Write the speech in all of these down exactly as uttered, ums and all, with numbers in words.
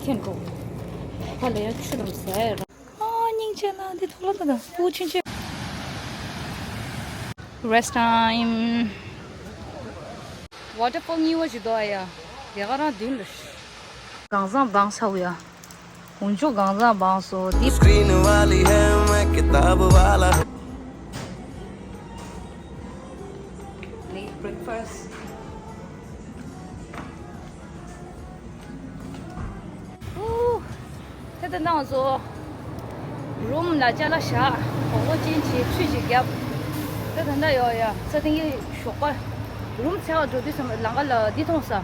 ཁྱེད་འགྲོ། ཕ་ལ་ཡ་ཆུ་དང་ཟས་ར། ཨ་སྙིང་རྗེ་ལ་འདི་ཐོག་ལ་ད་ད་པུ་ཆུན་ཆུན། Rest time. Waterfall གཉིས་པ་ཞིག་འདུག་ཨ་ཡ། དེ་ག་རང་མདུན་ལ། གང་བཟང་བང་ས་བུ་ཡ། འོན་ཆོ་གང་བཟང་བང་སོ་འདི། स्क्रीन वाली है, मैं किताब वाला हूँ। Late breakfast. ཨུ། ད་ད་ནང་བཟོ། རུམ་ལ་ཅ་ལག་བཞག་གོག་གོག་ཅན་བྱས་ཆུ་ཞིག་བརྒྱབ། ད་ད་ད་ཡོ་ཡ་ས་སྟེང་གི་ཞོགས་པ། རུམ་ཚེ་བ་འགྲོ་དུས་སམ་ལང་ཀ་ལ་འདི་མཐོང་ས།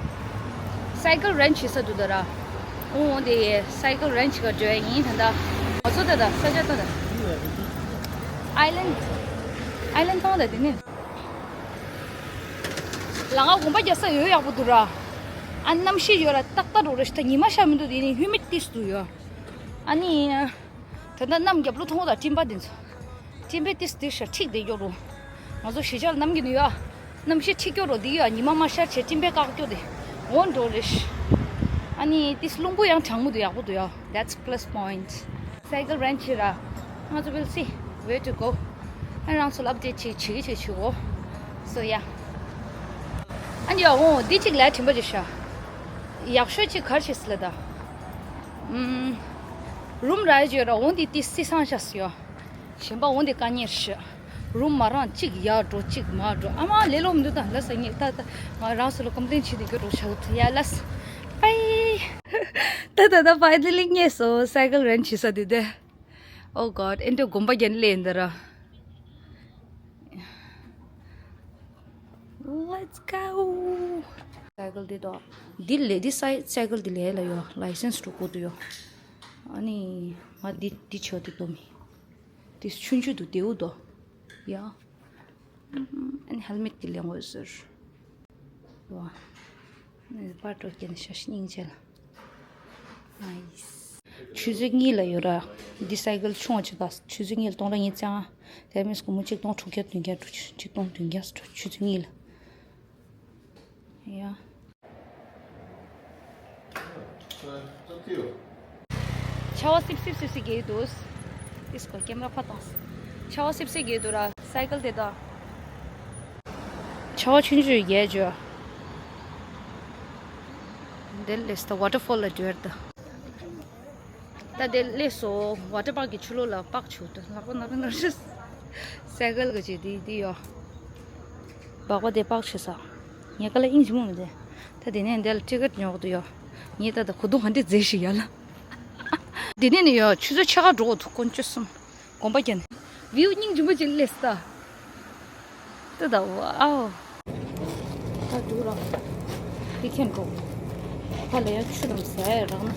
སའི་ཀལ་རེན་ཆི་ས་འདུག་ད་ར། ཨོ་དེ་སའི་ཀལ་རེན་ཆི་ག་འགྲོ་ཡ་ཡིན་ད་ད། ང་ཚོ་ད་ད་ས་ཆ་ད་ད། ཨའི་ལན། ཨའི་ལན་མཐོང་ད་དེ་ནི། ལང་ཀ་གོམ་པ་རྒྱག་ས་ཡོད་ཡག་པོ་འདུག་ར། ཨ་གནམ་གཤིས་ཡོད་ར་ཏག་ཏག་འགྲོ་རེ་ཞིག་ད་ཉི་མ་ཤར་མི་འདུག་དེ་ནི་ཧུ་མིད་ཏིས་འདུག་ཡོད། ཨ་ནི། ད་ལྟ་གནམ་རྒྱབ་ལོ་མཐོང་ད་སྤྲིན་པ་འདི་ཚོ། སྤྲིན་པའི་ཏིས་ཏིས་ཤ་འཁྲིག་བསྡད་ཡོད་རུང་། ང་ཚོ་གཞིས་ཆགས་ལ་གནམ་གྱི་ནུས་ཡ། གནམ་གཤིས་འཁྲིག་སྐྱོ་རུང་འདི་ཡ་ཉི་མ་མ་ཤར་བྱས་སྤྲིན་པའི་བཀག་སྐྱོ་དེ། འོ་འགྲོ་རེ་ཤི། ཨ་ནི་ཏིས་རླུང་བུ་ཡང་གྲང་མོ་འདུག་ཡག་པོ་འདུག་ཡ། That's plus point. སའི་ཀལ་རེན་ཆི་ར། ང་ཚོ་we'll see where to go. ཨ་རང་ཚོ་ལ་ཨབ་ཌེཊ་ཅིག་བྱེད་ཀྱི་བྱེད་ཀྱི་བྱེད་གོ། So yeah. ཨ་ནི་ཡ་འོ་འདི་གཅིག་ལ་དྲན་པ་ཅིག་ཤ། ཡག་ཤོས་ཅིག་གར་ཆེ་སི་ལ་ད། ཨུམ། རུམ་ར་ཡ་ཅིག་ཡོད་ར་འོ་འདི་ཏིས་སི་སང་ཤ་སི་ཡོ། གཞན་པ་འོ་འདི་དཀའ་ངལ་ཤི། རུམ་མ་རང་གཅིག་ཡར་འགྲོ་གཅིག་མར་འགྲོ་ཨ་མ་ལེ་ལོ་མི་འདུག་ད་ལ་ས་ངེས་ད་ད་ང་རང་སུ་ལ་ཀོམ་པི་ལེན་བྱེད་དུ་འགྱུར་རོ་ཤ་ལ་ད་ཡ་ལ་ས། པའི། ད་ད་ད་ཕའི་ནལ་ལི་ངེས་སོ་སའི་ཀལ་རེན་ཆི་ས་དེ་དེ། Oh God, ཨེ་འདྲ་དགོན་པ་རྒྱན་ལས་འདི་ར། Let's go. སའི་ཀལ་འདི་དོ། འདི་ལས་འདི་སའི་སའི་ཀལ་འདི་ལས་ལ་ཡོ་ལའི་སེན་སི་འགྲོ་དགོས་འདུག་ཡོ། ཨ་ནི་ང་འདི་འདི་ཆོ་འདི་དོ་མི། འདི་ཆུང་ཆུང་འདུག་དེའུ་དོ། ཡ། ཨ་ནི་ཧེལ་མེད་འདི་ལས་ངོ་ཟེར། ཡོ། ཨ་ནི་པར་འགྲོ་རྒྱན་ཤ་སྙིང་རྗེ་ལ། Nice. ཆུ་ཚོད་གཉིས་ལ་ཡོད་ར། འདི་སའི་ཀལ་ཆུང་བ་ཅིག་དང་ཆུ་ཚོད་གཉིས་ལ་སྟོང་ཕྲག་གཉིས་བརྩི་ཨང་། དེ་མིན་སྒོར་མོ་ཆིག་སྟོང་དྲུག་བརྒྱ་བདུན་བརྒྱ་འགྲོ་ཆིག་སྟོང་བདུན་བརྒྱ་འགྲོ་ཆུ་ཚོད་གཉིས་ལ། ཡ། ཆར་པ་སིབ་སིབ་སིབ་སིབ་རྒྱག་གི་འདུག་ཨིས་ཀོ་ཀེམ་ར་ཕར་བཏང་། ཆར་པ་སིབ་སིབ་རྒྱག་གི་འདུག་ར་སའི་ཀལ་དེ་དང་། ཆར་པ་ཆུང་ཆུང་རྒྱག་བྱོས། འདི་ལས་ད་ཝ་ཊར་ཕོལ་ལ་འགྲོ་ཡ་ད། ད་དེ་སླེབས་སོ། ཝ་ཊར་པཱག་གི་ཕྱི་ལོགས་ལ་པཱག་བྱུག་ཏུ་ལག་པ་ནར་ནར་ཤི། སའི་ཀལ་གི་ཅིག་དེ་དེ་ཡོ། སྦག་པ་དེ་པཱག་བྱེད་ས། ངས་ཀ་ལ་དབྱིངས་ཇི་མོ་མི་དེ། ད་དེ་ནས་འདི་ལ་ཊི་ཀེ་ཊི་ཉོ་གི་འདུག་ཡོ། ངས་ད་ད་གོ་དུང་ཧ་འདྲི་མཛེས་ཤིག་ཡ་ལ། དེ་ནས་ནི་ཡོ་ཆུ་ཚོད་ཕྱེད་ཀ་འགྲོ་གི་འདུག་དཀོན་མཆོག་གསུམ། དགོན་པ་རྒྱན། བིའུ་སྙིང་རྗེ་མོ་ཅིག་སླེབས་ས། ཏི་ད་ཝའོ། ད་འགྲོ་ར། འདི་ཁྱེད་འགྲོ། ཕ་ལ་ཡ་ཆུ་དང་ཟས་རག་ན།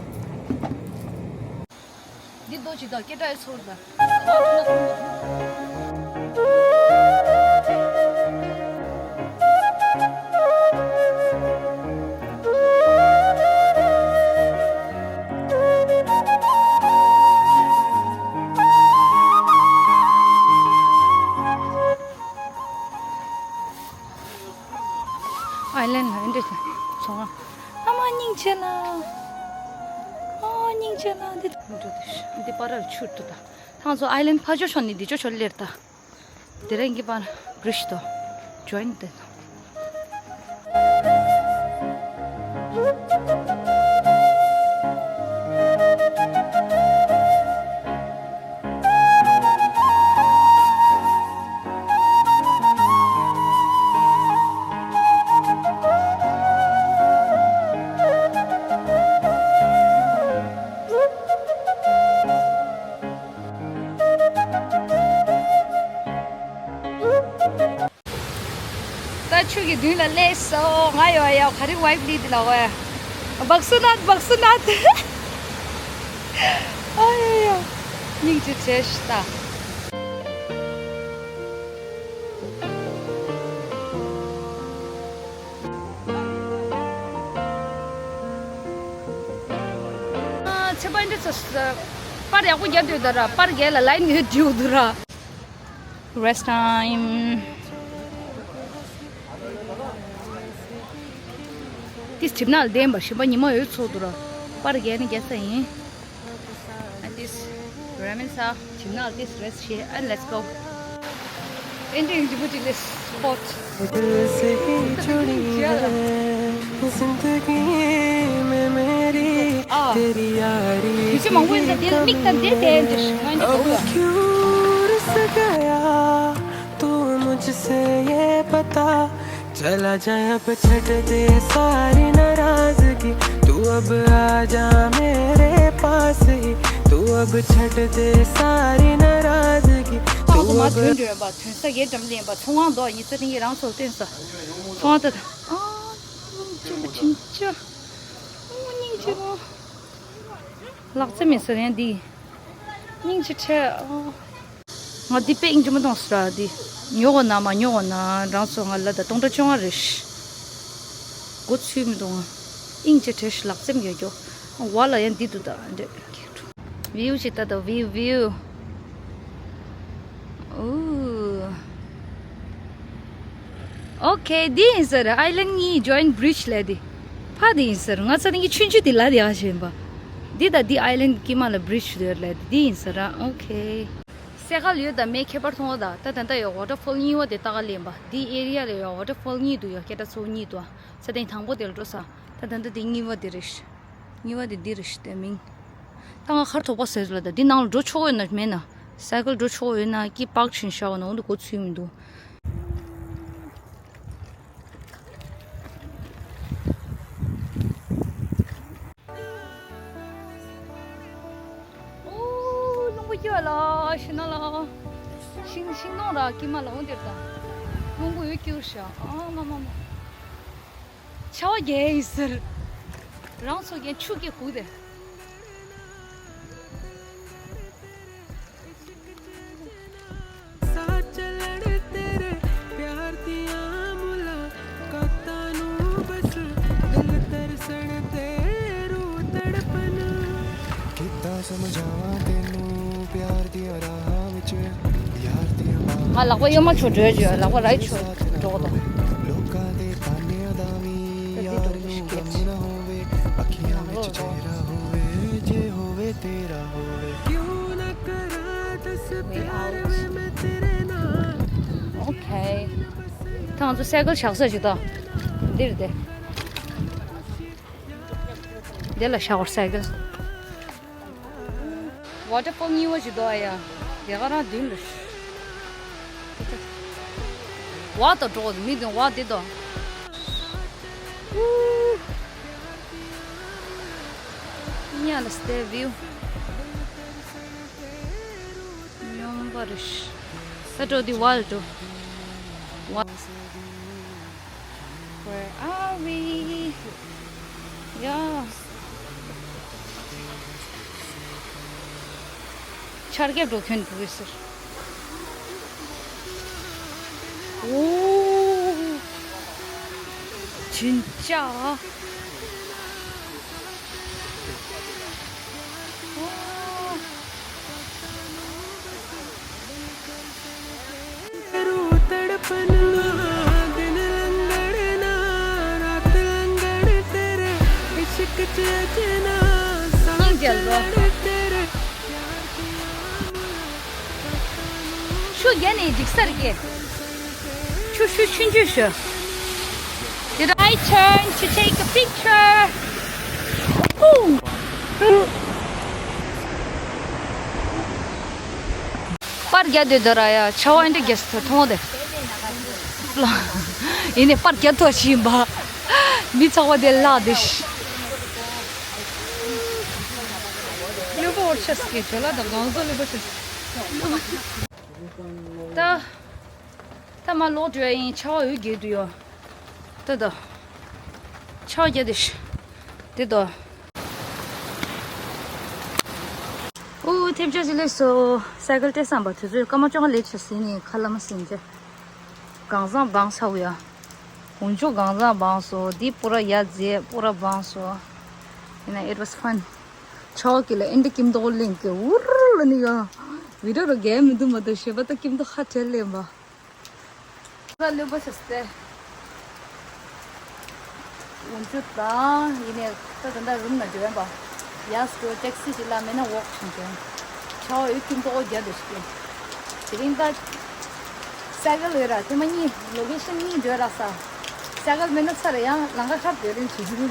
འདི་རྡོ་ཅིག་དང་སྐད་གྲགས་ཡོད་ཚོར་ད། ཨའི་ལན་ལ་འདི་ཚོང་ཨ་མ་སྙིང་རྗེ་ལ། ཨ་སྙིང་རྗེ་ལ་འདི། འདི་པར་ཆུ་འདུག་ད། ཐང་ཚོ་ཨའི་ལན་ཕ་ཇོ་ཤོ་ནི་འདི་ཅོ་ཤོ་ལེར་ད། དེ་རིང་གི་པར་བྲིས་ཏོ། ཇོ་ཨིན་ཏེ། ད་ཆུ་གི་མདུན་ལ་སླེབས་སོང་། ང་ཡོད་ཡ། ག་རེ་ཝའི་བི་ལི་འདི་ལ་ཝའི། བག་སུ་ནད། བག་སུ་ནད། ཨ་ཡ་ཡ། སྙིང་རྗེ་ཆེ་ཤི་ད། ཚེ་དཔལ་འདི་ཚོ་པར་ཡག་པོ་རྒྱབ་འདུག་ད་ར། པར་རྒྱག་ལ་ལའིན་ཡོད་འདུག་ད་ར། Rest time. ཏིས་གྲིབ་ནག་ལྡན་པ་ཞིམ་པ་ཉི་མ་ཡོད་ཚོགས་འདུག་ར། པར་རྒྱག་ནི་རྒྱག་ས་ཡིན། And this ramen sa, chimna this rest here and let's go. Entering Djibouti list spot. दिल से ही जुड़ी है जिंदगी में मेरी तेरी यारी की कमर। अब क्यों रुस गया तू मुझसे ये बता चला जाए अब छट दे सारी नाराजगी तू अब आ जा मेरे पास ही तू अब छट दे सारी नाराजगी तू अब ཐོན་འགྲོ་བ་ཐོན་ས་གའི་འགྲམ་ལེན་པ་ཚོང་ཁང་དོ་ཡིན་ས་ཏིང་གི་རང་ཚོ་སྟོན་ས་ཚོང་ཁང་དུ་ཨ་ཅི་ལ་ཅིན་ཅི་ཨོ་སྙིང་རྗེ་མོ། ལག་རྩེ་མི་ཟེར་ཡང་འདི། སྙིང་རྗེ་ཁྲེ། ང་འདི་དཔེ་སྙིང་རྗེ་མོ་གཏོང་ཟེར་འདི། ཉོ་གོ་ན་མ་ཉོ་གོ་ན་རང་ཚོ་ང་ལ་ད་སྟོང་ཕྲག་བཅོ་ལྔ་རེད། མགོ་ཚོས་མི་འདུག་ང་། སྙིང་རྗེ་ཁྲེ་ལག་རྩེ་མི་རྒྱོ། བ་ལ་ཡང་འདི་འདུག་ད་འདྲེ། བིའུ་ཅིག་ལྟ་དང་བིའུ་བིའུ། ཨོ། ཨོ་ཁེ། འདི་ཡིན་ཟེར། ཨའི་ལན་གཉིས་ཇོའིན་བི་རིཇ་ལབ་དེ། ཕ་འདི་ཡིན་ཟེར། ང་ཚ་ནི་ཆུང་ཆུང་དེ་ལ་དེ་ཡག་ཞིག་ཡིན་པ། འདི་དང་འདི་ཨའི་ལན་དཀྱིལ་མ་ལ་བི་རིཇ་ཡོད་ལབ་དེ་འདི་ཡིན་ཟེར། ཨོ་ཁེ། སེ་གལ་ཡོད་དང་མེད་ཁྱད་པར་མཐོང་བ་དང་ད་ད་ལྟ་ཡོད་ཝ་ཊར་ཕོལ་གཉིས་པ་དེ་ལྟ་ག་ལེན་པ། འདི་ཨེ་རི་ཡ་ལ་ཡོད་ཝ་ཊར་ཕོལ་གཉིས་འདུག་ཡོད་སྐད་གྲགས་ཚོ་གཉིས་འདུག་ཚ་དེ་དང་པོ་དེ་ལ་འགྲོ་ས། ད་ད་ལྟ་དེ་གཉིས་པ་དེ་རེད། གཉིས་པ་དེ་འདི་རེད་ཤི་དེ་མིང་། ད་ང་ཁར་དོག་པ་ཟེར་ལ་ད་འདི་ནང་ལ་འགྲོ་ཆོག་ཡོད་ན་མེད་ན། སའི་ཀལ་འགྲོ་ཆོག་ཡོད་ན་ཀི་པག་ཕྱིན་ཤག་ན་འོ་འདི་གོ་ཚུལ་མི་འདུག་ཨོ་རླུང་བུ་སྐྱོ་ལ་ཤི་ན་ལ། ཤིང་ཤིང་ནོ་ར་ཀི་མ་ལ་འོ་འདིར་ད། རླུང་བུ་ཡོད་སྐྱོ་ཤག་ཨ་མ་མ་མ། ཆར་པ་རྒྱག་ཡིན་ཟེར། རང་ཚོ་རྒྱག་ཆུ་རྒྱག་ཁུག་དེ། ང་ལག་པ་གཡོན་མ་ཆོ་འགྲོ་ཡ་ཆོ་ལག་པ་རའི་ཆོ་འགྲོ་གོ་ད། ཨོ་ཁེ། ད་ང་ཚོ་སའི་ཀལ་བཞག་ས་ཞིག་ད། འདིར་དེ། འདི་ལ་བཞག་པར་སའི་ཀལ། ཝ་ཊར་ཕོལ་གཉིས་པ་ཞིག་འདུག་ཨ་ཡ། དེ་ག་རང་མདུན་ལ། ཝ་དང་འགྲོ་མི་མདུན་ཝ་དེ་དང་། གཉའ་ལ་སྟེ་བིའུ། ཡོང་བ་རེད། ས་འགྲོ་དེ་ཝ་ལ་འགྲོ། ཝ། Where are we? Yeah. ཆར་རྒྱབ་འགྲོ་ཁྱོན་འགྲོ་གི་ཟེར། ཨོ། ཇིན་ཅག་ཆུ་རྒྱ་ནས་འགྲིག་ས་རེད། ཆུ་ཆུ་ཆུན་ཆུ་ཞུ། Did I turn to take a picture? Ooh. པར་རྒྱག་འདོད་འདོད་ར་ཡ་ཆར་པ་འདི་རྒྱག་ས་མཐོང་དེ། ཡིན་ནས་པར་རྒྱག་ཐུབ་ཞིག་ཡིན་པ། མི་ཚོགས་པ་དེ་བརླག་དེ་ཤི། གློ་བུར་ཆགས་ཀྱི་ཇོ་ལ་དང་གང་བཟོ་གློ་བུར་ཆགས། ད། ད་མ་ལོག་འགྲོ་ཡ་ཡིན་ཆར་པ་འོད་རྒྱས་འདུག་ཡོ། ད་ད། ཆར་པ་རྒྱག་དེ་ཤི། དེ་ད། ཨུ་ཐེབས་ཆ་ཞིག་ལེགས་སོ། སའི་ཀལ་སྟེར་བསམ་པ་དུས་ཚོད་སྐར་མ་བཅོ་ལྔ་ལས་ཆེ་ཟིན་ནས་ཁ་ལ་མ་ཟིན་ཚེ། གང་བཟང་བང་ཚ་བུ་ཡ། འུན་ཆོ་གང་བཟང་བང་སོ། འདི་པུ་ར་ཡ་རྫས་པུ་ར་བང་སོ། ཡིན་ན་it was fun. ཆོག་གི་ལ་ཨེ་འདྲ་ཀིམ་ཏོག་ལེན་གི་འུར་ལ་ནི་ག་བི་ཌིའོ་རུ་གས་མི་འདུག་མ་གཏོགས་ཞེ་པ་ད་ཀིམ་ཏོག་ཧ་བྲལ་ལེན་པ། ཁ་ལོན་པ་ཤ་སྟེ། འུན་ཆོ་དང་ཡིན་ནས་ད་ད་ད་རུམ་ན་འཇོན་པ། ཡག་སྐྱོ་ཊེག་སི་ཞིག་ལ་མེད་ན་ཝོག་བྱུང་ཀྱང་། ཆའོ་ཡོད་ཀྱིན་ཏོག་རྒྱ་དུ་ཞིག་དེ་རིང་ད་ས་གལ་ཡོད་ར་ཐེངས་མ་གཉིས་ལོ་ཀེ་ཤན་གཉིས་འགྲོ་ར་ས། ས་གལ་མེད་ན་ཚར་ཡང་ལང་ཀ་ཁྲབ་ཡོད་རིན་བྱེད་ཀྱི་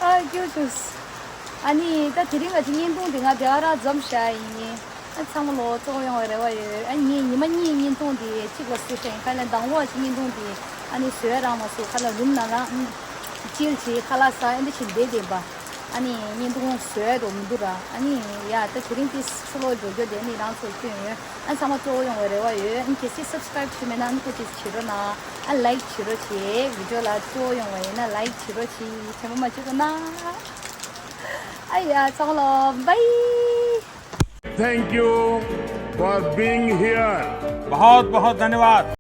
ཨ་སྐྱོ་བྱུང་། ཨ་ནི་ད་དེ་རིང་ང་ཅིག་བརྙན་ཐུང་དེ་ང་དེ་ག་ར་འཛོམས་བྱ་ཡིན། ཨ་ཚང་མ་ལོ་གཙོ་བོ་ཡོང་བའི་རེ་བ་ཡོད། ཨ་ངས་ཉི་མ་གཉིས་བརྙན་ཐུང་འདི་གཅིག་ལ་བཟོས་ཤིང་ཁ་ལ་མདང་བོ་ཅིག་བརྙན་ཐུང་འདི་ཨ་ནི་བཟོས་རང་མ་བཟོས་ཁ་ལ་རུམ་ནང་ལ་ཨ་ཅིལ་བྱེད་ཁ་ལག་ཟ་ཨ་འདི་བྱེད་བསྡད་བསྡད་པ། ཨ་ནི་བརྙན་ཐུང་བཟོས་འགྲོ་མི་འདུག་ར། ཨ་ནི་ཡ་ད་དེ་རིང་དེ་ཕྱི་ལོགས་འགྲོ་རྒྱུ་དེ་ནི་རང་ཚོ་སྐྱོན་ཡོད། ཨ་ཚང་མ་གཙོ་བོ་ཡོང་བའི་རེ་བ་ཡོད། ཨ་ནི་གལ་སྲིད་སབ་སི་ཀ་རེབ་བྱས་མེད་ན་ཨ་ནི་ཁོ་ཅིག་བྱེད་རོགས་གནང་། ཨ་ལའིག་བྱེད་རོགས་བྱེད། བི་ཌིའོ་ལ་གཙོ་བོ་ཡོང་བ་ཡིན་ན་ལའིག་བྱེད་རོགས་བྱེད། ཆེན་པོ་མ་བྱེད་རོགས་གནང་། ཨ་ཡ་ཚང་མ་ལོ་བྷའི། Thank you for being here. बहुत बहुत धन्यवाद।